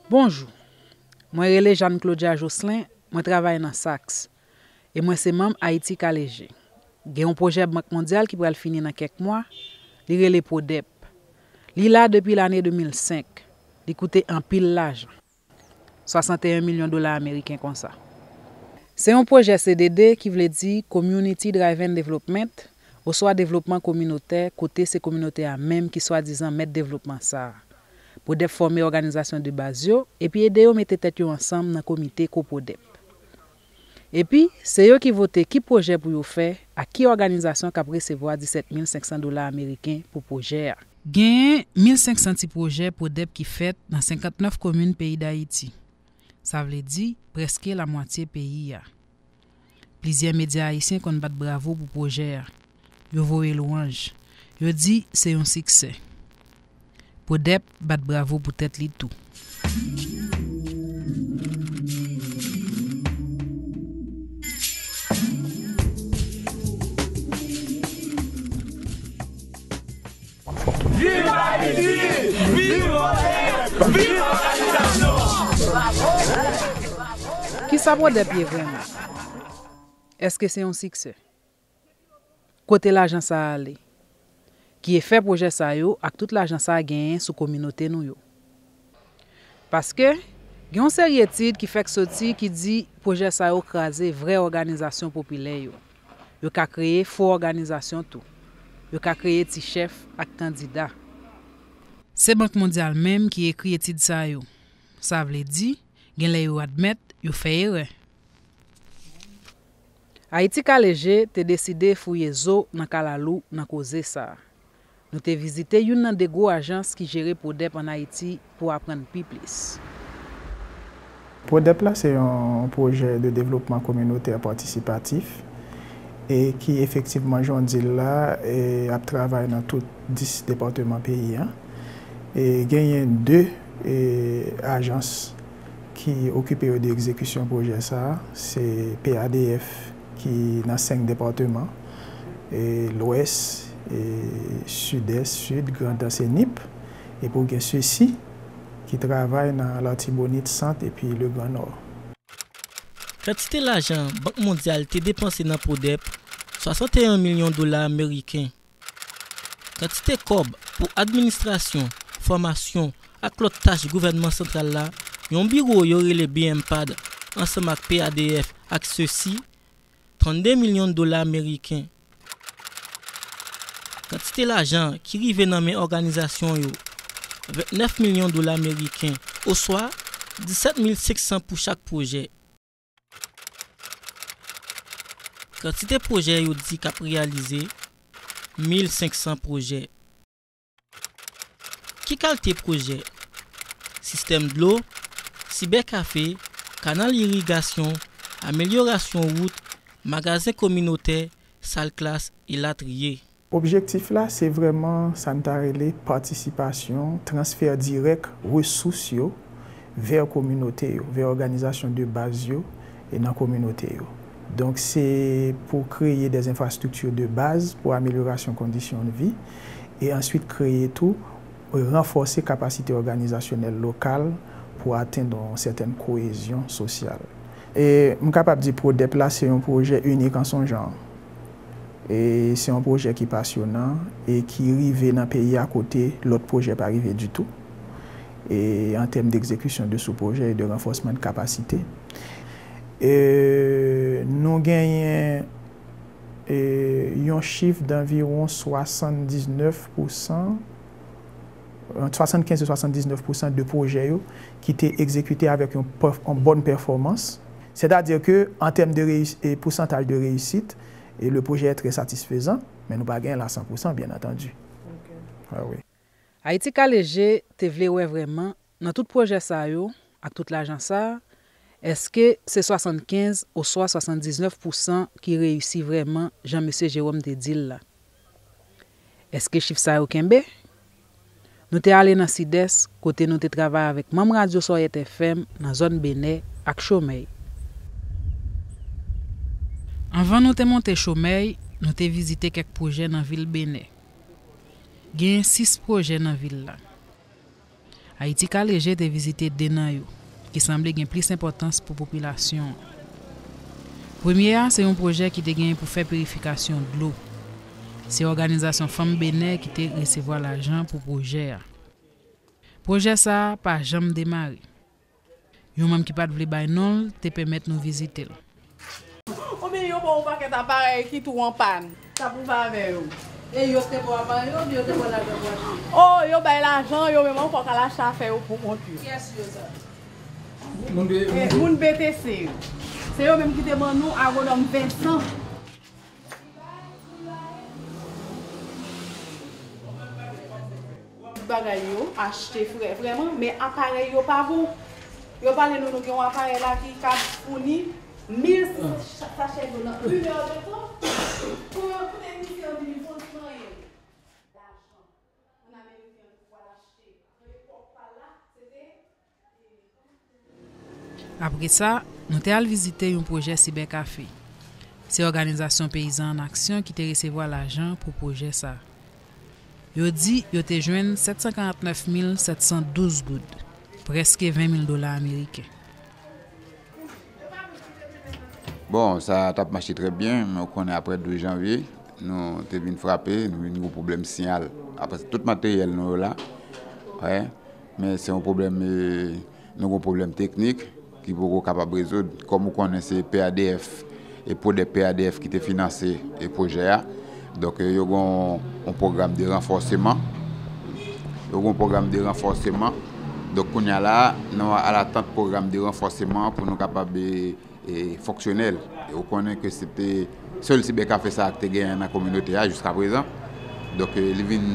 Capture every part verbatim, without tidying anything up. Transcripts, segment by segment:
Bonjou. Mwen rele Jeanne Claudia Jocelyn, mwen travay nan SACS, e mwen se manm Ayiti Ka Leje. Gen yon pwojè Bank Mondyal ki pral fini nan kèk mwa, li rele PRODEP. Li la depi lane de mil senk. Li koute anpil lajan. Swasanteyen milyon dola ameriken konsa. Se yon pwojè C D D ki vle di Community Driven Development, oswa devlopman kominotè, kote se kominote a menm ki swadizan mèt devlopman sa a. PRODEP fòme òganizasyon de baz yo, epi ede yo mete tèt yo ansanm nan komite ko-PRODEP. Epi, se yo ki vote ki pwojè pou yo fè ak ki òganizasyon k ap resevwa disèt mil senk san dola ameriken pou pwojè a. Genyen mil senk san ti pwojè PRODEP ki fèt nan senkantnèf komin peyi Dayiti. Sa vle di prèske lamwatye peyi a. Plizyè medya ayisyen konn bat bravo pou pwojè a. Yo voye lwanj. Yo di se yon siksè. PRODEP bat bravo pou tèt li tou. Viv Ayiti! Viv PRODEP! Viv òganizasyon! Kisa PRODEP ye vrèman? Èske se yon siksè? Kote lajan sa a ale? Ki efè pwojè sa yo ak tout lajan sa a genyen sou kominote nou yo? Paske, gen yon seri etid ki fèk soti ki di pwojè sa yo kraze vrè òganizasyon popilè yo. Yo ka kreye fo òganizasyon tou. Yo ka kreye ti chèf ak kandida. Se Bank Mondyal menm ki ekri etid sa yo. Sa vle di, genlè yo admèt yo fè erè. Ayiti Ka Leje te deside fouye zo nan kalalou nan koze sa a. Nou te vizite youn nan de gwo ajans ki jere PRODEP ann Ayiti pou aprann pi plis. PRODEP la se yon pwojè de devlopman kominotè patisipatif e ki efektivman, jan w di l la, e ap travay nan tout dis depatman peyi a. E genyen de, e, ajans ki okipe yo de egzekisyon pwojè sa a, se P A D F ki nan senk depatman, e, Lwès, e, Sidès, Sid, Grandans e Nip, epi w gen SECI ki travay nan Latibonit, Sant epi Legranò. Kantite lajan Bank Mondyal te depanse nan PRODEP, swasanteyen milyon dola ameriken. Kantite kòb pou administrasyon, fòmasyon ak lòt tach gouvènman santral la, yon biwo yo rele BMPAD ansanm ak P A D F ak SECI, trannde milyon dola ameriken. Kantite lajan ki rive nan men òganizasyon yo, vennèf milyon dola ameriken, oswa disèt mil senk san pou chak pwojè. Kantite pwojè yo di k ap reyalize, mil senk san pwojè. Ki kalite pwojè? Sistèm dlo, sibèkafe, kanal irigasyon, amelyorasyon wout, magazen kominotè, sal klas, elatriye. Objektif la, se vrèman sa n ta rele patisipasyon, transfè dirèk resous yo vè kominote yo, vè òganizasyon de baz yo e nan kominote yo. Donk, se pou kreye des infrastructures de base pou amelyorasyon kondisyon de vi e answit kreye tou, ranfòse kapasite òganizasyonèl lokal pou atenn yon sètèn koyezyon sosyal. E m kapab di PRODEP la se yon pwojè inik an son jan. E se yon pwojè ki pasyonan e ki rive nan peyi a kote lòt pwojè pa rive ditou. E an tèm degzekisyon de sou pwojè e de ranfòsman de kapasite. E nou genyen, e, yon chif danviwon swasanndiznèf pousan, ant swasannkenz e swasanndiznèf pousan de pwojè yo ki te egzekite avèk yon pèf-, yon bòn pèfòmans. Sètadi ke, an tèm de reyis-, e pousantaj de reyisit, e le pwojè è trè satisfezan, men nou pa genyen l a san pousan, byen antandi. Ok. Ah wi. Ayiti Ka Leje te vle wè vrèman, nan tout pwojè sa yo, ak tout lajan sa a, èske se swasannkenz oswa swasanndiznèf pousan ki reyisi vrèman, jan mesye Jérôme te di l la? Èske chif sa yo kenbe? Nou te ale nan Sidès, kote nou te travay avèk manm radyo Sòyèt F M nan zòn Benè ak Chomèy. Anvan nou te monte Chomèy, nou te vizite kèk pwojè nan vil Benè. Genyen sis pwojè nan vil la. Ayiti Ka Leje te vizite de nan yo, ki sanble gen plis enpòtans pou popilasyon an. Premye a, se yon pwojè ki te gen pou fè pirifikasyon dlo. Se òganizasyon Fanm Benè ki te resevwa lajan pou pwojè a. Pwojè sa a pa janm demare. Yon manm ki pa t vle bay non l te pèmèt nou vizite l. Oubyen yo ba w yon pakèt aparèy ki tou an pàn. Sa pou w fè avè yo? E yo te ba w aparèy yo, oubyen yo te ba w lajan pou achte? O, yo bay lajan, yo menm ankò k al achte afè yo pou kont yo. Kiyès yo sa? Moun B T C. E, moun B T C yo. Se yo menm ki te ban nou agwonòm Vincent. Bagay yo achte frè, vrèman, men aparèy yo pa bon. Yo pale nou, nou gen yon aparèy la ki kab founi mil sachè dlo nan inèdtan pou, pou teknisyen an vin poze manyen. Lajan. Ann Ameriken an pral achte nan epòk pa l la, se te Apre sa, nou te al vizite yon pwojè sibèkafe. Se Òganizasyon Peyizan an Aksyon ki te resevwa lajan pou pwojè sa a. Yo di yo te jwenn sèt san karant nèf mil sèt san douz goud, prèske ven mil dola ameriken. Bon, sa t ap mache trè byen, men ou konnen apre douz janvye, nou te vin frape, nou vin gen pwoblèm siyal. Apre tout materyèl nou yo la, wè, men se yon pwoblèm, e, nou gen yon pwoblèm teknik ki poko kapab rezoud. Kòm ou konnen se P A D F e Prodep P A D F ki te finanse e pwojè a. Donk, e, yo gen yon, yon pwogram de ranfòseman. Yo gen yon pwogram de ranfòseman. Donk, kounye a la, nou alatant pwogram de ranfòseman pou nou kapab, e, e, fonksyonèl. E ou konnen ke se te sèl sibèkafe sa a ki te genyen nan kominote a jiska prezan. Donk, e, li vin,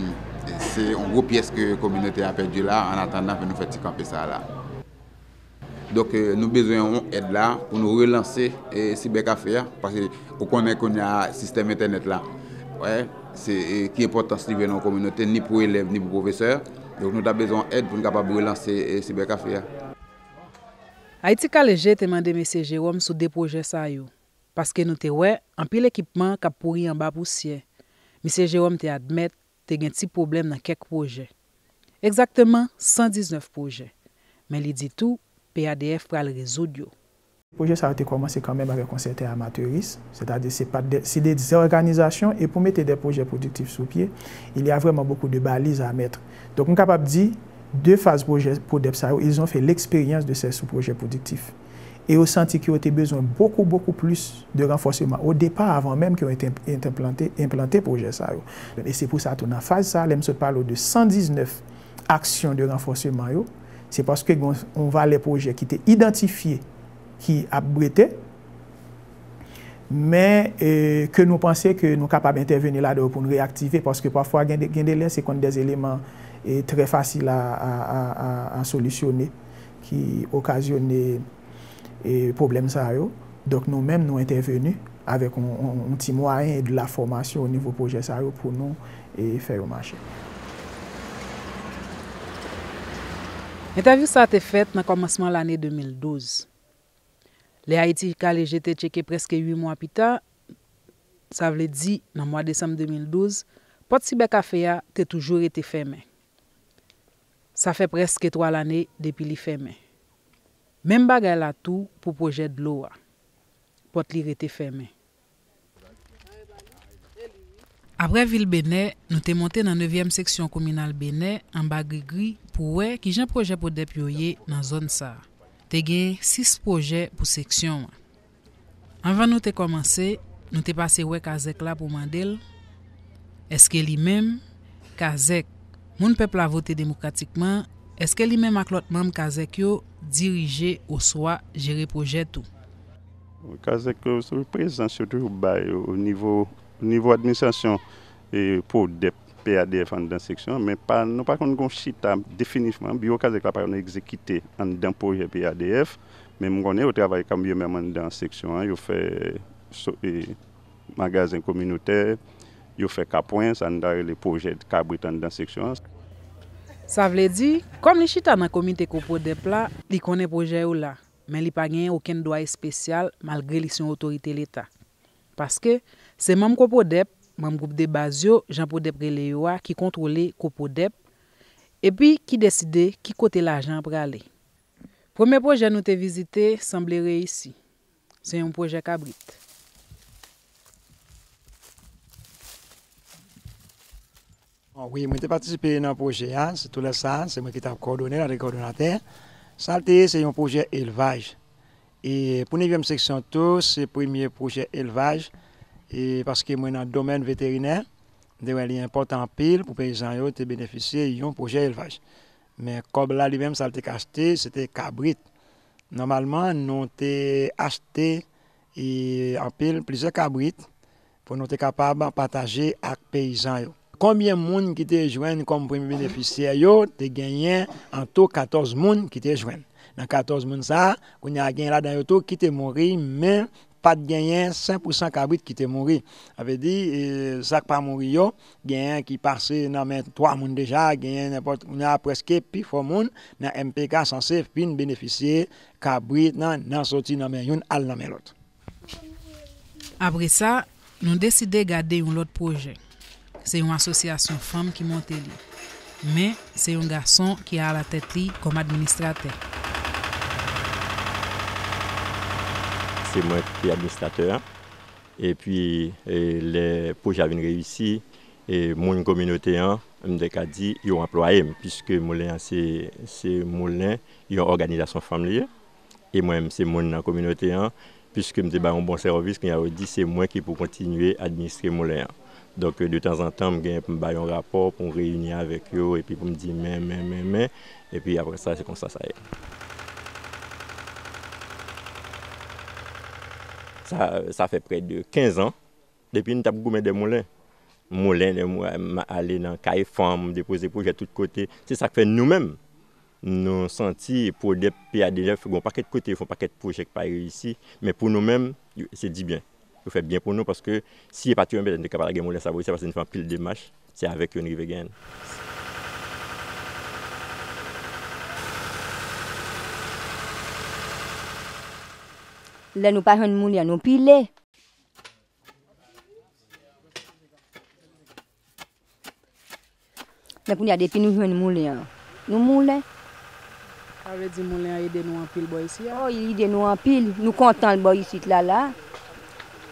se yon gwo pyès ke kominote a pèdi la, an atandan ke nou fè ti kanpe sa a la. Donk, e, nou bezwen yon èd la pou nou relanse, e, sibèkafe a, paske ou konnen kounye a sistèm entènèt la, wè, se, e, ki enpòtans li jwe nan yon kominote, ni pou elèv, ni pou pwofesè. Donk, nou ta bezwen yon èd pou nou kapab relanse, e, sibèkafe a. Ayiti Ka Leje te mande mesye Jérôme sou de pwojè sa yo, paske nou te wè anpil ekipman k ap pouri anba pousyè. Mesye Jérôme te admèt te gen ti pwoblèm nan kèk pwojè. Egzakteman san diznèf pwojè. Men li di tou, P A D F pral rezoud yo. Pwojè sa yo te kòmanse kanmenm avèk yon sèten amatèris, sètadi se pa de, se de òganizasyon, e pou mete de pwojè pwodiktif sou pye, il y a vraiment beaucoup de balises à mettre. Donk, m kapab di, de faz pwojè Prodep sa yo, ils ont fait l'expérience de ces sous-projets productifs. E yo santi ke yo te bezwen beaucoup, beaucoup plus de renforcement au départ, avan menm ke yo te enplante, enplante pwojè sa yo. E se pou sa tou, nan faz sa, lè m sot pale w de san diznèf aksyon de ranfòseman yo, se paske gen yon, yon valè pwojè ki te idantifye ki ap brete, men, e, ke nou panse ke nou kapab entèveni ladan yo pou n reyaktive, paske pafwa gen de, gen de lè se konn de eleman, e, trè fasil a, a, a, a, a solisyone ki okazyone, e, pwoblèm sa yo. Donk, nou menm, nou entèveni avèk yon, yon, yon ti mwayen e de la fòmasyon o nivo pwojè sa yo pou nou, e, fè yo mache. Entèvyou sa a te fèt nan kòmansman lane de mil douz. Lè Ayiti Ka Leje te tcheke prèske uit mwa pita, sa vle di nan mwa desanm de mil douz, pòt sibèkafe a te toujou rete fèmen. Sa fè prèske twa lane depi li fèmen. Menm bagay la tou pou pwojè dlo a. Pòt li rete fèmen. Apre vil Benè, nou te monte nan nevyèm seksyon kominal Benè, anba Grigri, pou wè kijan pwojè Prodep yo ye nan zòn sa a. Te gen sis pwojè pou seksyon an. Anvan nou te kòmanse, nou te pase wè kazèk la pou mande l, èske li menm, kazèk, moun pèp la vote demokratikman, èske li menm ak lòt manm kazèk yo dirije oswa jere pwojè tou? Kazèk yo, se prezans yo toujou bay o nivo, o nivo administrasyon, e, Prodep, P A D F anndan seksyon an, men pa, nou pa konn gen yon chita definitivman. Biwo kazèk la pa konn egzekite anndan pwojè P A D F, men m konnen yo travay kanmenm anndan seksyon an, yo fè so, e, magazen kominotè, yo fè kapwen, sa n ta rele pwojè kabrit anndan seksyon an. Sa vle di, kòm li chita nan komite Koprodep la, li konnen pwojè yo la, men li pa genyen okenn dwa espesyal malgre li se yon otorite Leta. Paske, se manm Koprodep, manm gwoup de baz yo, jan Prodep rele yo a, ki kontwole Koprodep, epi ki deside ki kote lajan an prale. Premye pwojè nou te vizite sanble reyisi. Se yon pwojè kabrit. Bon, wi, mwen te patisipe nan pwojè a, sitou lè sa a, se mwen ki t ap kowòdone l, an te kowòdonatè. Sa l te ye, se yon pwojè elvaj. E pou nevyèm seksyon tou, se premye pwojè elvaj, e paske mwen nan domèn veterinè, m te wè li enpòtan anpil pou peyizan yo te benefisye yon pwojè elvaj. Men kòb la li menm, sa l te ka achte, se te kabrit. Nòmalman, nou te achte, e, anpil, plizyè kabrit pou nou te kapab pataje ak peyizan yo. Konbyen moun ki te jwenn kòm premye benefisyè yo? Te genyen an tou katòz moun ki te jwenn. Nan katòz moun sa a, kounye a, gen ladan yo tou ki te mouri, men pa t genyen senk pousan kabrit ki te mouri. Sa vle di, e, sa k pa mouri yo, genyen ki pase nan men twa moun deja, genyen nenpòt, kounye a, prèske pifò moun nan M P K sanse fin benefisye kabrit nan, nan soti nan men youn al nan men lòt. Apre sa, nou deside gade yon lòt pwojè. Se yon asosyasyon fanm ki monte li. Men, se yon gason ki alatèt li kòm administratè. Se mwen ki administratè a. Epi, e, lè pwojè a vin reyisi, e, moun kominote an, m te ka di, yo anplwaye m, piske moulen an se, se moulen yon òganizasyon fanm li ye. E mwen menm, se moun nan kominote an, piske m te bay yon bon sèvis, kounye a yo di se mwen ki pou kontinye administre moulen an. Donk, de tanzantan, m gen pou m bay yon rapò, pou m reyini avèk yo, epi pou m di men, men, men, men, epi apre sa, se konsa sa ye. Sa, sa fè prè de kenz an depi n t ap goumen dè moulen. Moulen, dè mou-, m ale nan kay fanm, depoze pwojè tout kote. Se sa k fè nou menm, nou santi Pwodèp P A D nèf, gen yon pakèt kote, yo fè yon pakèt pwojè k pa reyisi, men pou nou menm, yo, se di byen. Yo fè byen pou nou, paske si se pa t yo menm, petèt nou te ka pa ta gen moulen sa pou reyisi, paske nou fè anpil demach, se avèk yo n rive genyen l. Lè nou pa jwenn moulen an, nou pile. Men kounye a, depi nou jwenn moulen an, nou moulen. Sa vle di moulen an ede nou anpil bò isi a? O, li ede nou anpil. Nou kontan l bò isit la, la.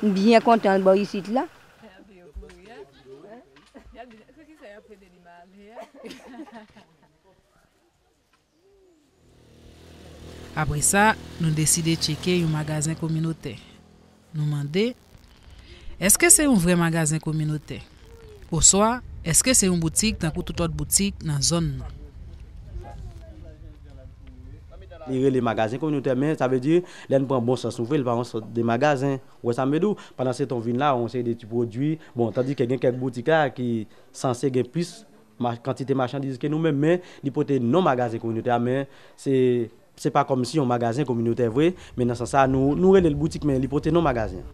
Nou byen kontan l bò isit la. Apre sa, nou deside tcheke yon magazen kominotè. Nou mande, èske se yon vrè magazen kominotè? Oswa, èske se yon boutik tankou tout lòt boutik nan zòn nan? Li rele magazen kominotè, men sa vle di, lè n pran bon sans nou vre, li pa yon sòt de magazen. Ou wè sa m vle di w? Pandan se tan w vin la, yon seri de ti pwodui. Bon, tandike gen kèk boutik la ki sanse gen plis ma-, kantite machandiz ke nou menm, men li pote non magazen kominotè a, men se, se pa kòmsi yon magazen kominotè vre, men nan sans sa, nou, nou rele l boutik, men li pote non magazen.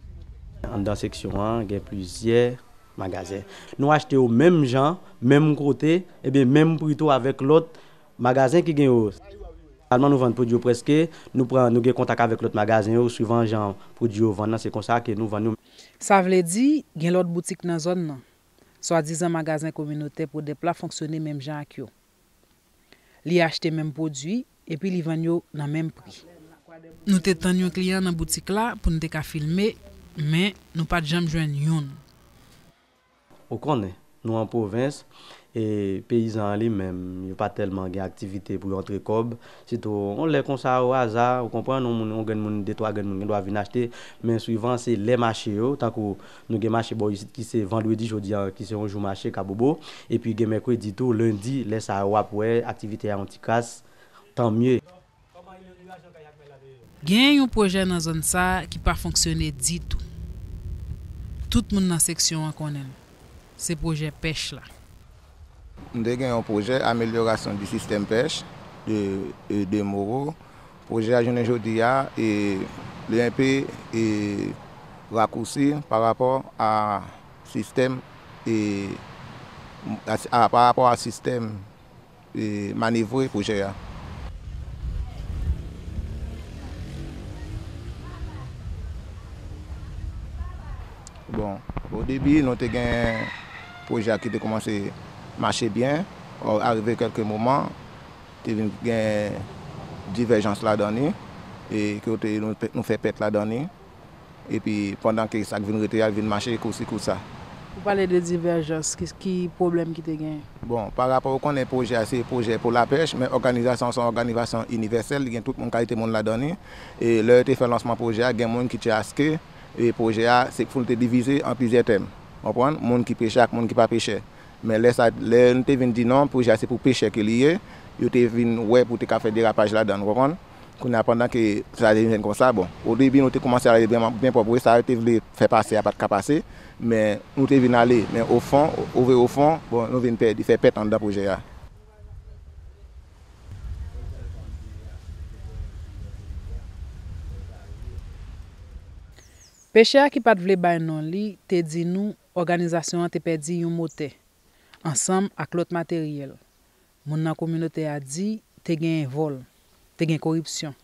Anndan seksyon an, gen plizyè magazen. Nou achte yo menm jan, menm kote, ebyen menm pri tou avèk lòt magazen ki gen yo. Finalman, nou vann pwodui yo prèske, nou pran, nou gen kontak avèk lòt magazen yo, swivan jan pwodui yo vann nan, se konsa ke nou vann yo. Sa vle di, gen lòt boutik nan zòn nan. Swadizan magazen kominotè Pwodèp la fonksyone menm jan ak yo. Li achte menm pwodui, epi li vann yo nan menm pri. Nou te tann yon kliyan nan boutik la pou n te ka filme, men nou pa t janm jwenn youn. Ou konnen, nou an pwovens, e peyizan an li menm, yo pa tèlman gen aktivite pou yo antre kòb. Sitou, yon lè konsa, o aza, ou konprann, yon moun, yon grenn moun, de twa grenn moun, gen dwa vin achte, men swivan, se lè mache yo, tankou nou gen mache bò isit ki se vandredi, jodi a, ki se yon jou mache, kabobo, epi gen mèkredi tou, lendi, lè sa a, w ap wè aktivite a yon ti kras, tanmye. Genyen yon pwojè nan zòn sa a ki pa fonksyone ditou. Tout moun nan seksyon an konnen l. Se pwojè pèch la. M te gen yon pwojè amelyorasyon di sistèm pèch de, de, de Moro. Pwojè a jounen jodi a, e, li enpe, e, rakousi pa rapò a sistèm, e, a, a, pa rapò a sistèm e, manevre pwojè a. Bon, o debi, nou te gen pwojè a ki te kòmanse mache byen. Bon, arive kèlke moman, te vin gen divèjans ladan li, e ke te, nou, nou fè pèt ladan li. Epi, pandan ke sa k vin rete a, l vin mache kousi kousa. Ou pale de divèjans, ki, ki pwoblèm ki te genyen? Bon, pa rapò, ou konnen pwojè a se pwojè pou lapèch, men òganizasyon an se yon òganizasyon inivèsèl, li gen tout moun, kalite moun ladan li. E lè yo te fè lansman pwojè a, gen moun ki te aske, e pwojè a, se pou l te divize an plizyè tèm. Konprann? Moun ki pechè ak moun ki pa pechè. Men lè sa, lè nou te vin di non, pwojè a se pou pechè ke li ye, yo te vin wè pou te ka fè derapaj ladan l, ou konprann? Kounye a, pandan ke sa te vin konsa, bon, o debi nou te kòmanse ale byen, byen pwòp, wi, sa yo te vle fè pase a pa t ka pase, men nou te vin ale, men o fon, o vre o fon, bon, nou vin pèdi, fè pèt anndan pwojè a. Pechè a ki pa t vle bay non li te di nou òganizasyon an te pèdi yon motè, ansanm ak lòt materyèl. Moun nan kominote a di te genyen vòl, te gen koripsyon.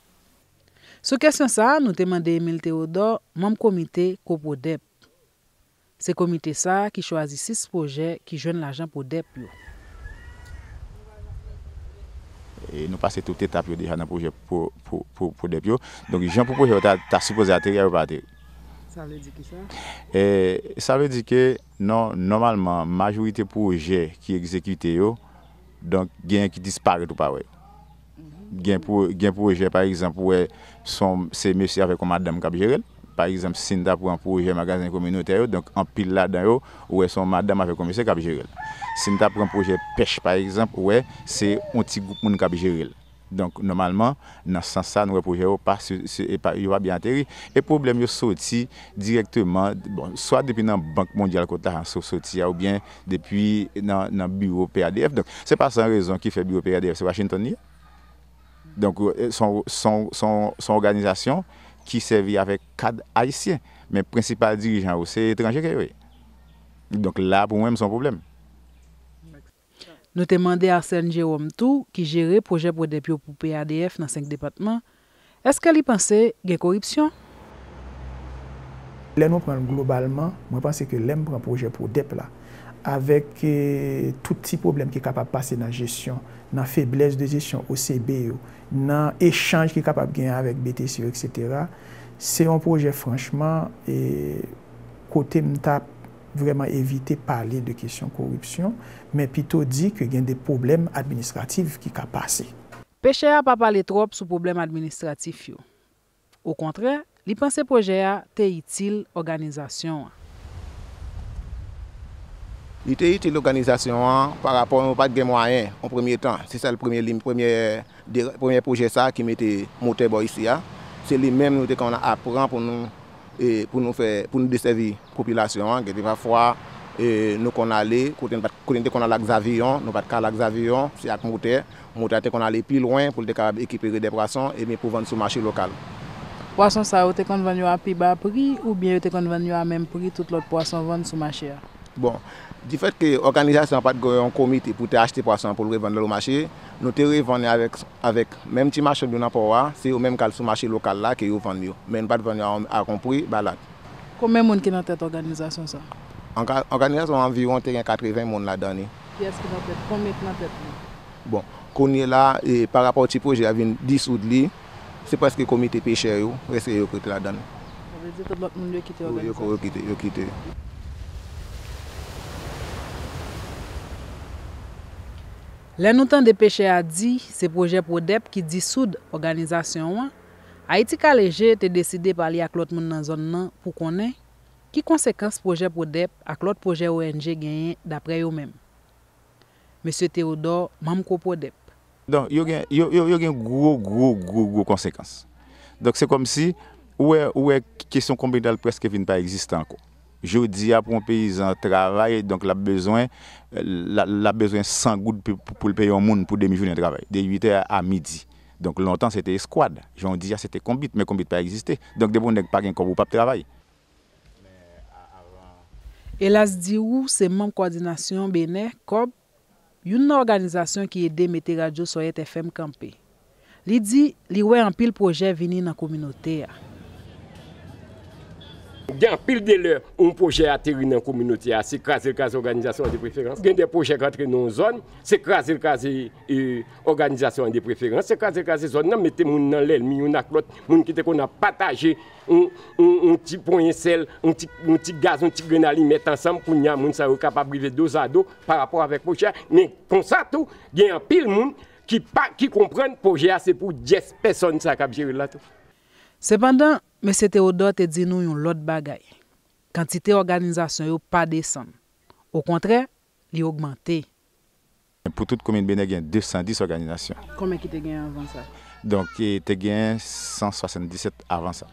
Sou kesyon sa a, nou te mande Emile Théodore, manm komite Kopwodèp. Se komite sa a ki chwazi sis pwojè ki jwenn lajan Pwodèp yo. E nou pase tout etap yo deja nan pwojè pwo-, pwo-, pwo-, Pwodèp yo. Donk, jan pou pwojè yo ta, ta sipoze ateri a, yo pa ateri. Sa vle di kisa? E, sa vle di ke, nò-, nòmalman, majorite pwojè ki egzekite yo, donk, genyen ki disparèt ou pa wè yo. Gen pwo-, gen pwojè, pa egzanp, ou wè, se yon, se mesye avèk yon madanm k ap jere l. Pa egzanp, si n ta pran pwojè magazen kominotè yo, donk anpil ladan yo, ou wè se yon madanm avèk yon mesye k ap jere l. Si n ta pran pwojè pèch, pa egzanp, ou wè se yon ti gwoup moun k ap jere l. Donk, nòmalman, nan sans sa, nou wè pwojè yo pa, se, se, e pa, yo pa byen ateri. E pwoblèm yo soti dirèkteman, bon, swa depi nan Bank Mondyal kot lajan so-, soti a, oubyen depi nan, nan biwo P A D F. Donk, se pa san rezon ki fè biwo P A D F se Washington li ye. Donk, e, se yon, se yon, se yon, se yon òganizasyon ki sèvi avèk kad ayisyen, men prensipal dirijan yo se etranje ke yo ye. Donk, la, pou mwen, se yon pwoblèm. Nou te mande Arsène Jérôme tou, ki jere pwojè Pwodèp yo pou P A D F nan senk depatman, èske li panse gen koripsyon? Lè nou pran l globalman, mwen panse ke lè m pran pwojè Pwodèp la, avèk, eh, tout ti pwoblèm ki kapab pase nan jesyon, nan feblès de jesyon O C B yo, nan echanj ki kapab genyen avèk B T C yo, etsetera, se yon pwojè franchman, eh, kote m t ap vrèman evite pale de kesyon koripsyon, men pito di ke gen de pwoblèm administratif ki ka pase. Pechè a pa pale twòp sou pwoblèm administratif yo. Okontrè, li panse pwojè a te itil òganizasyon an. Li te itil òganizasyon an parapò nou pa t gen mwayen, an premye tan. Se sèl premye lim, premye, de, premye pwojè sa a ki mete motè bò isi a. Se li menm nou te konn ap pran pou nou, e, pou nou fè, pou nou desèvi popilasyon an. Gen de pafwa, e, nou konn ale, kote n pa t, kote n te konn al ak zaviyon, nou pa t ka al ak zaviyon, se ak motè. Motè a te konn ale pi lwen pou l te kapab ekipere de pwason, ebyen pou vann sou mache lokal. Pwason sa yo te konn vann yo a pi ba pri oubyen yo te konn vann yo a menm pri tout lòt pwason vann sou mache a? Bon, difèt ke òganizasyon an pa t gen yon komite pou te achte pwason an pou l revann nan lo mache, nou te revann avèk, avèk menm ti machann yo nan pò a, se yo menm k al sou mache lokal la ke yo vann yo. Men nou pa t vann yo a, a yon pri ba lòt. Konbyen moun ki nan tèt òganizasyon sa? Òga-, òganizasyon an anviwon te gen katreven moun ladan li. Kiyès ki nan tèt? Konbyen ki nan tèt li? Bon, kounye la, e, parapò ti pwojè a vin disoud li, se prèske komite pechè yo, prèske yo k rete ladan l. Sa vle di tout lòt moun yo kite òganizasyon? Yo kite, yo kite. Lè nou tande pechè a di se pwojè Pwodèp ki disoud òganizasyon an, Ayiti Kale Je te deside pale ak lòt moun nan zòn nan pou konnen ki konsekans pwojè Pwodèp ak lòt pwojè O N G genyen daprè yo menm. Mesye Théodore, manm Kopwodèp. Donk, yo gen, yo, yo, yo gen gwo, gwo, gwo, gwo konsekans. Donk, se kòmsi, ou wè, ou wè kesyon konbyen tan l prèske vin pa egziste ankò. Jodi a, pou yon peyizan travay, donk, l ap bezwen, l ap, l ap bezwen san goud pou, pou, pou l peye yon moun pou demi jounen travay, de uit è a midi. Donk, lontan, se te eskwad. Jan w di a, se te konbit, men konbit pa egziste. Donk, depi yon nèg pa gen kòb, ou p ap travay. Elas Dirou se manm kowòdinasyon Benè, kòb, youn nan òganizasyon ki ede mete radyo Sòyèt F M kanpe. Li di li wè anpil pwojè vini nan kominote a. Gen anpil de lè yon pwojè ateri nan kominote a, se kraze l kraze òganizasyon an de preferans. Gen de pwojè k antre nan yon zòn, se kraze l kraze, e, òganizasyon an de preferans, se kraze l kraze zòn nan, mete moun nan lènmi youn ak lòt, moun ki te konn ap pataje yon, yon, yon ti ponyen sèl, yon ti, yon ti gaz, yon ti grenn alimèt ansanm, kounye a moun sa yo kapab rive dozado pa rapò avèk pwojè a. Men konsa tou, gen anpil moun ki pa, ki konprann pwojè a se pou dyès pèsòn sa k ap jere l la tou. Sepandan, mesye Théodore te di nou yon lòt bagay. Kantite òganizasyon yo pa desann. Okontrè, li ogmante. Pou tout komin Benè gen de san dis òganizasyon. Konbyen ki te gen anvan sa? Donk, e, te gen san swasanndisèt avan sa.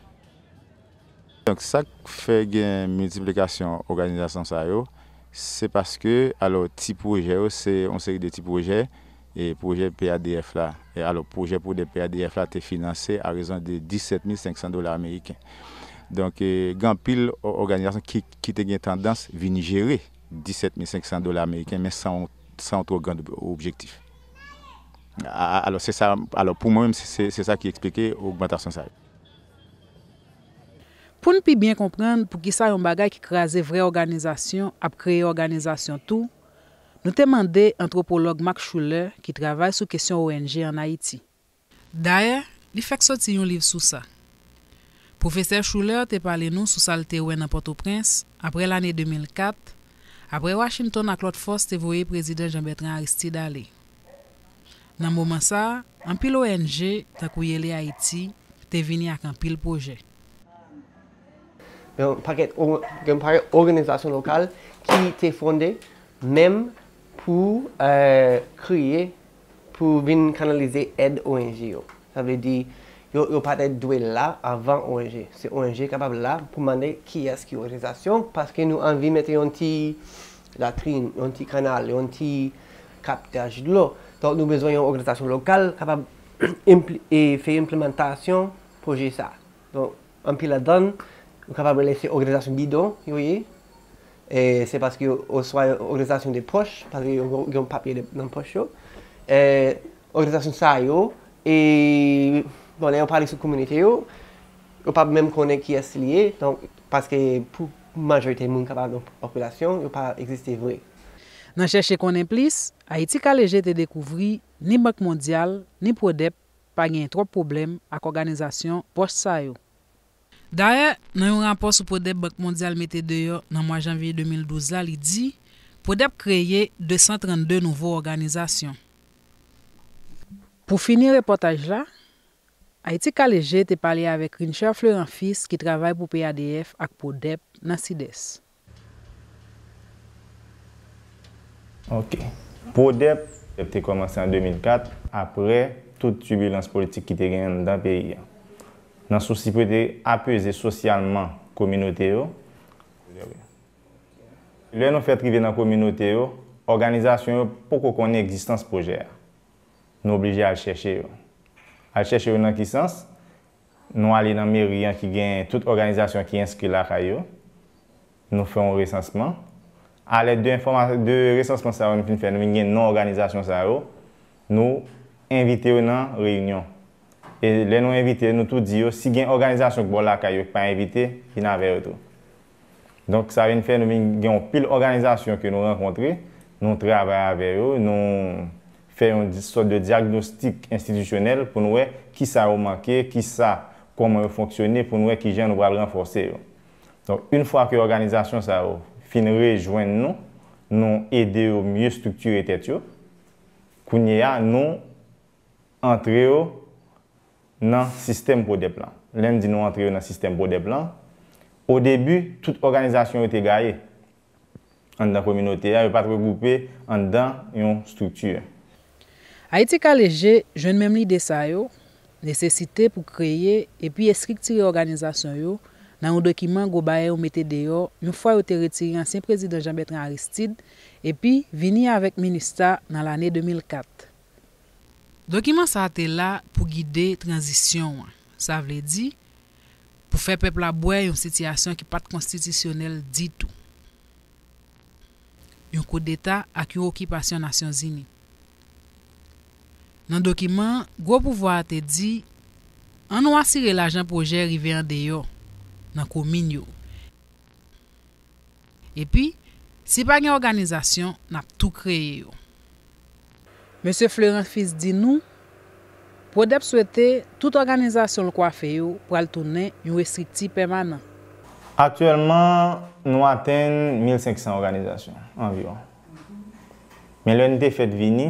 Donk, sa k fè gen miltiplikasyon òganizasyon sa yo, se paske, alò, ti pwojè yo, se yon seri de ti pwojè, e pwojè P A D F la, e alò, pwojè pwodèp P A D F la te finanse a rezon de disèt mil senk san dola ameriken. Donk, e, gen anpil òganizasyon ki, ki te gen tandans vin jere disèt mil senk san dola ameriken, men san, san yon twò grand objektif. A, alò, se sa, alò, pou mwen menm, se, se, se sa ki eksplike ogmantasyon sa yo. Pou n pi byen konprann poukisa yon bagay ki kraze vrè òganizasyon ap kreye òganizasyon tou, nou te mande antwopològ Mark Schuller ki travay sou kesyon O N G ann Ayiti. Dayè, li fèk soti yon liv sou sa. Pwofesè Schuller te pale nou sou sa l te wè nan Pòtoprens apre lane de mil kat, apre Washington ak lòt fòs te voye Prezidan Jean Bertrand Aristide ale. Nan moman sa a, anpil O N G, tankou Yele Ayiti, te vini ak anpil pwojè. Gen yon pakèt, gen yon pakèt òganizasyon lokal ki te fonde menm pou, e, kreye, pou vin kanalize èd O N G yo. Sa vle di, yo, yo pa t dwe la avan O N G. Se O N G kapab la pou mande kiyès ki òganizasyon, paske nou anvi mete yon ti latrin, yon ti kanal, yon ti kaptaj dlo. Donk, nou bezwen yon òganizasyon lokal kapab enpli, e fè enplimantasyon pwojè sa. Donk, anpil ladan, nou kapab rele se òganizasyon bidon yo ye. E se paske yo, oswa òganizasyon de pòch, paske yo gen yon papye nan pòch yo. E òganizasyon sa yo, e, bon, lè yo pale sou kominote yo, yo p ap menm konnen kiyès li ye, donk, paske pou majorite moun k ap nan popilasyon, yo pa egziste vre. Nan chèche konnen plis, Ayiti Ka Leje te dekouvri ni Bank Mondyal, ni Pwodèp pa genyen twòp pwoblèm ak òganizasyon pwòch sa yo. Dayè, nan yon rapò sou Pwodèp Bank Mondyal mete deyò nan mwa janvye de mil douz la, li di, Pwodèp kreye de san trannde nouvo òganizasyon. Pou fini repòtaj la, Ayiti Ka Leje te pale avèk Rincher Fleurant Fils ki travay pou P A D F ak Pwodèp nan Sidès. Ok. Pwodèp te kòmanse an de mil kat, apre tout tibilans politik ki te genyen anndan peyi a. Nan sousi pou te apeze sosyalman kominote yo, lè nou fèt rive nan kominote yo, òganizasyon yo poko konnen egzistans pwojè a. Nou oblije al chèche yo. Al chèche yo nan ki sans? Nou ale nan meri an ki gen tout òganizasyon ki enskri lakay yo. Nou fè yon resansman. Alèd de enfòma-, de resansman sa yo nou fin fè, nou vin gen non òganizasyon sa yo. Nou envite yo nan reyinyon. E lè nou envite yo, nou tou di yo, si gen òganizasyon k bò lakay yo k pa envite, vin avè yo tou. Donk, sa vin fè nou vin gen yon pil òganizasyon ke nou rankontre, nou travay avè yo, nou fè yon di-, sòt de dyagnostik enstitisyonèl pou nou wè kisa yo manke, kisa, kòman yo fonksyone, pou nou wè kijan nou pral ranfòse yo. Donk, yon fwa ke òganizasyon sa yo fin rejwenn nou, nou ede yo mye estriktire tèt yo. Kounye a, nou antre yo nan sistèm Pwodèp lan. Lè m di nou antre yo nan sistèm Pwodèp lan, o debi, tout òganizasyon yo te gaye anndan kominote a, yo pa t regwoupe anndan yon estrikti. Ayiti Ka Leje jwenn menm lide sa yo, nesesite pou kreye epi estriktire òganizasyon yo nan yon dokiman gwo bayè yo mete deyò yon fwa yo te retire ansyen prezidan Jean Bertrand Aristide epi vini avèk minista nan lane de mil kat. Dokiman sa a te la pou gide tranzisyon an, sa vle di, pou fè pèp la bwè yon sitiyasyon ki pa t konstitisyonèl ditou, yon koudeta ak yon okipasyon Nasyonzini. Nan dokiman an, gwo pouvwa a te di, ann nou asire lajan pwojè rive andeyò, nan komin yo, Epi, si pa gen òganizasyon, n ap tou kreye yo. Mesye Fleurant Fils di nou, Pwodèp swete tout òganizasyon l kwafe yo pral tounen yon estrikti pèmanan. Aktyèlman, nou atenn mil senk san òganizasyon anviwon. Men lè n te fèt vini,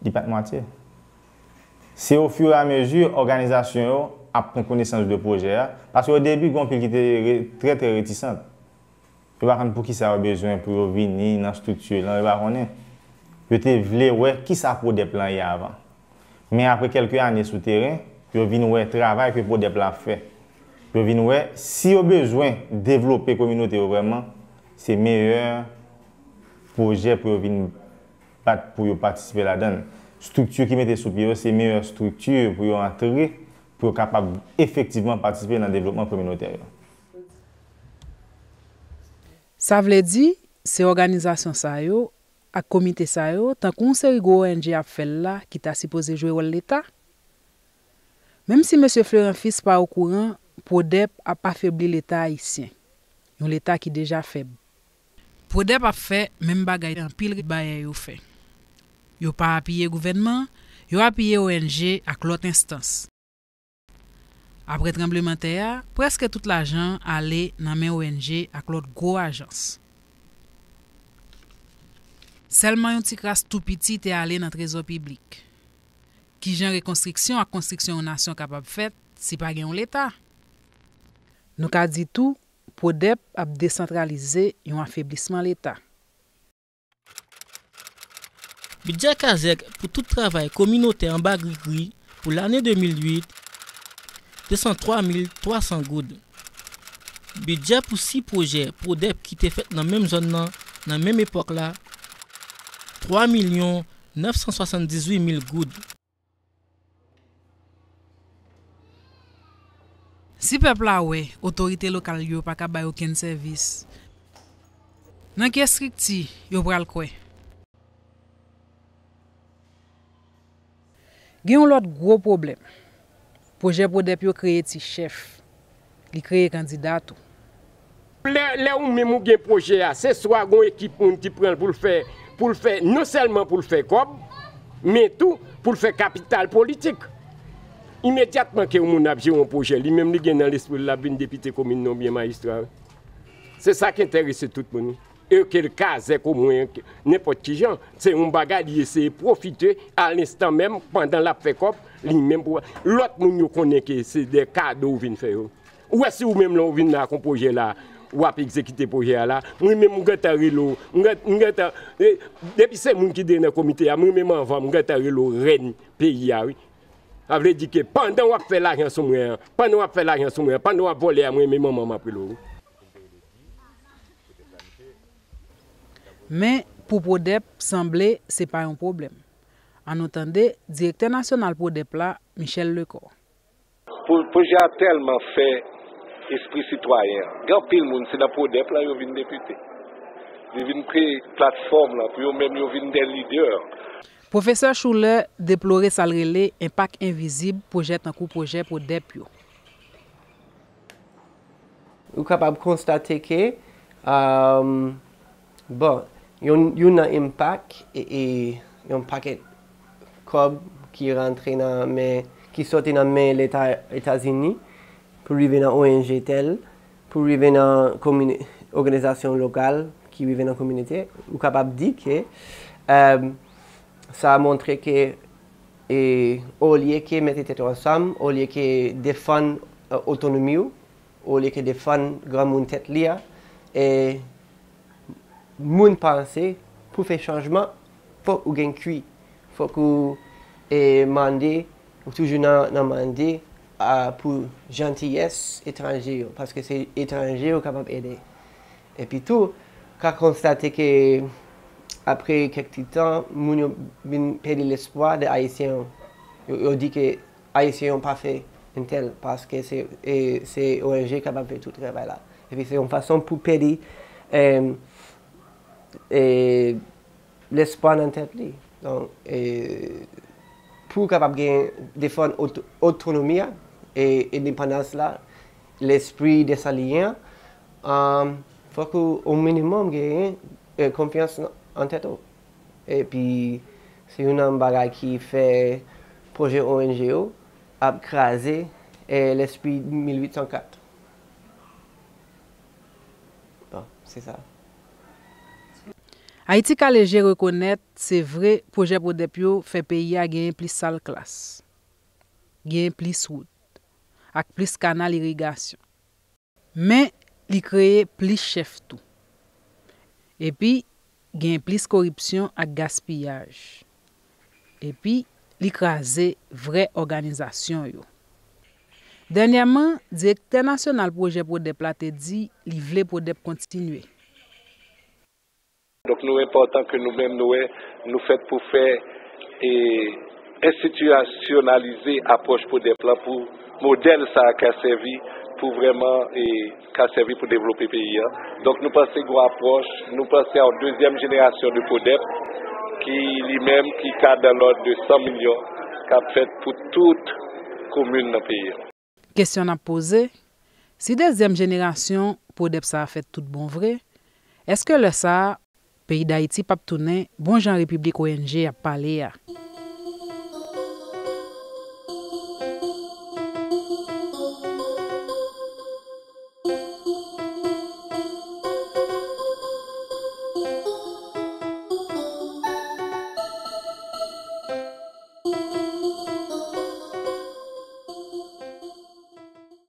li pa t mwatye. Se ofiramezi òganizasyon yo ap pran konesans de pwojè a, paske o debi gen anpil ki te re- trè trè retisant. Yo pa konn poukisa yo bezwen pou yo vini nan estrikti lan, yo pa konnen. Yo te vle wè kisa Pwodèp lan ye avan. Men apre kèlke ane sou teren, yo vin wè travay ke Pwodèp la ap fè. Yo vin wè si yo bezwen devlope kominote yo vrèman, se meyè pwojè pou yo vin bat pou yo patisipe ladan l. Estrikti ki mete sou pye yo, se meyè estrikti pou yo antre, pou yo kapab efektivman patisipe nan devlopman kominotè yo. Sa vle di, se òganizasyon sa yo ak komite sa yo, tankou yon seri gwo O N G ap fè l la, ki ta sipoze jwe wòl Leta? Menm si mesye Fleurant Fils pa okouran, Pwodèp ap afebli Leta ayisyen, yon Leta ki deja fèb. Pwodèp ap fè menm bagay anpil bayè yo fè. Yo pa apiye gouvènman, yo apiye O N G ak lòt enstans. Apre tranblemanntè a, prèske tout lajan an ale nan men O N G ak lòt gwo ajans. Sèlman yon ti kras tou piti te ale nan trezò piblik. Kijan rekonstriksyon ak konstriksyon yon nasyon kapab fèt si pa gen yon Leta? Nou ka di tou, Pwodèp ap desantralize yon afeblisman Leta. Bidjè kazèk pou tout travay kominotè anba grigri pou lane de mil uit, de san twa mil twa san goud. Bidjè pou sis pwojè Pwodèp ki te fèt nan menm zòn nan, nan menm epòk la, twa milyon nèf san swasanndizuit mil goud. Si pèp la wè otorite lokal yo pa ka bay okenn sèvis, nan ki estrikti yo pral kwè? Gen yon lòt gwo pwoblèm. Pwojè Pwodèp yo kreye ti chèf. Li kreye kandida tou. Lè, lè ou menm ou gen pwojè a, se swa gon ekip moun ki pran l pou l fè, pou l fè, non sèlman pou l fè kòb, men tou pou l fè kapital politik. Imedyatman ke yon moun ap jere yon pwojè, li menm li gen nan lespri l l ap vin depite komin nan oubyen majistra. Se sa k enterese tout moun. E ke l kazèk omwen, nenpòt ki jan, se yon bagay li eseye pwofite a lenstan menm, pandan l ap fè kòb, li menm pou. Lòt moun yo konnen ke se de kado ou vin fè yo. Ou wè si ou menm lè ou vin la ak yon pwojè la, w ap egzekite pwojè a la, mwen menm m gentan rele w, m gen- m gentan, e, depi se moun ki de nan komite a, mwen menm anvan m gentan rele w rèn peyi a wi. Sa vle di ke pandan w ap fè lajan sou mwen an, pandan w ap fè lajan sou mwen an, pandan w ap vòlè a, mwen menm manman m ap rele w wi. Men, pou Pwodèp, sanble se pa yon pwoblèm. Ann nou tande direktè nasyonal Pwodèp la, Michel Lecor. Pwojè a tèlman fè espri sitwayen an. Gen anpil moun, se nan Pwodèp lan yo vin depite. Li vin kreye platfòm lan pou yo menm yo vin de lidè. Pwofesè Schuller deplore sa l rele enpak envizib pwojè tankou pwojè Pwodèp yo. Ou kapab konstate ke, bon, youn nan enpak e yon pakèt kòb ki rantre nan men, ki soti nan men Leta Etazini pou rive nan O N G tèl, pou rive nan òganizasyon lokal ki rive nan kominote, ou kapab di ke sa montre ke olye ke mete tèt ou ansanm, olye ke defann otonomi w, olye ke defann granmoun tèt li a, e moun panse pou fè chanjman, fòk ou gen kwi, fòk ou e mande, ou toujou nan, nan mande a, pou jantiyès etranje yo, paske se etranje yo kapab ede. Epi tou, ka konstate ke apre kèk ti tan, moun yo vin pèdi lespwa de Ayisyen yo. Yo, yo di ke Ayisyen yo pa fè entèl, paske se, e, se O N G kapab fè tout travay la. Epi se yon fason pou pèdi e, e, lespwa nan tèt li. Donk, e, pou kapab gen defann otonomi a e endepandans la, lespri Desalyen an, Fòk ou, o minimòm, genyen eh, konfyans nan- an tèt ou. Epi, se youn nan bagay ki fè pwojè O N G yo ap kraze eh, lespri mil uit san kat. Bon, se sa. Ayiti K L G rekonèt, se vre, pwojè pwodèp yo fè peyi a genyen plis sal klas, genyen plis wout, ak plis kanal irigasyon. Men, li kreye plis chèf tou. Epi, gen plis koripsyon ak gaspiyaj. Epi, li kraze vrè òganizasyon yo. Dènyèman, direktè nasyonal pwojè pwodèp la te di li vle pwodèp kontinye. Donk nou enpòtan ke nou menm nou wè nou fèt pou fè e enstitisyonalize apwòch pwodèp lan pou modèl sa a ka sèvi pou vrèman e ka sèvi pou devlope peyi a. Donk nou panse gon apwòch, nou panse a yon dezyèm jenerasyon de pwodèp ki li menm ki ka dan lòd de san milyon k ap fèt pou tout komin nan peyi a. Kesyon n ap poze, si dezyèm jenerasyon pwodèp sa a fèt tout bon vre, èske lè sa a, peyi Dayiti p ap tounen bon jan repiblik O N G ap pale a?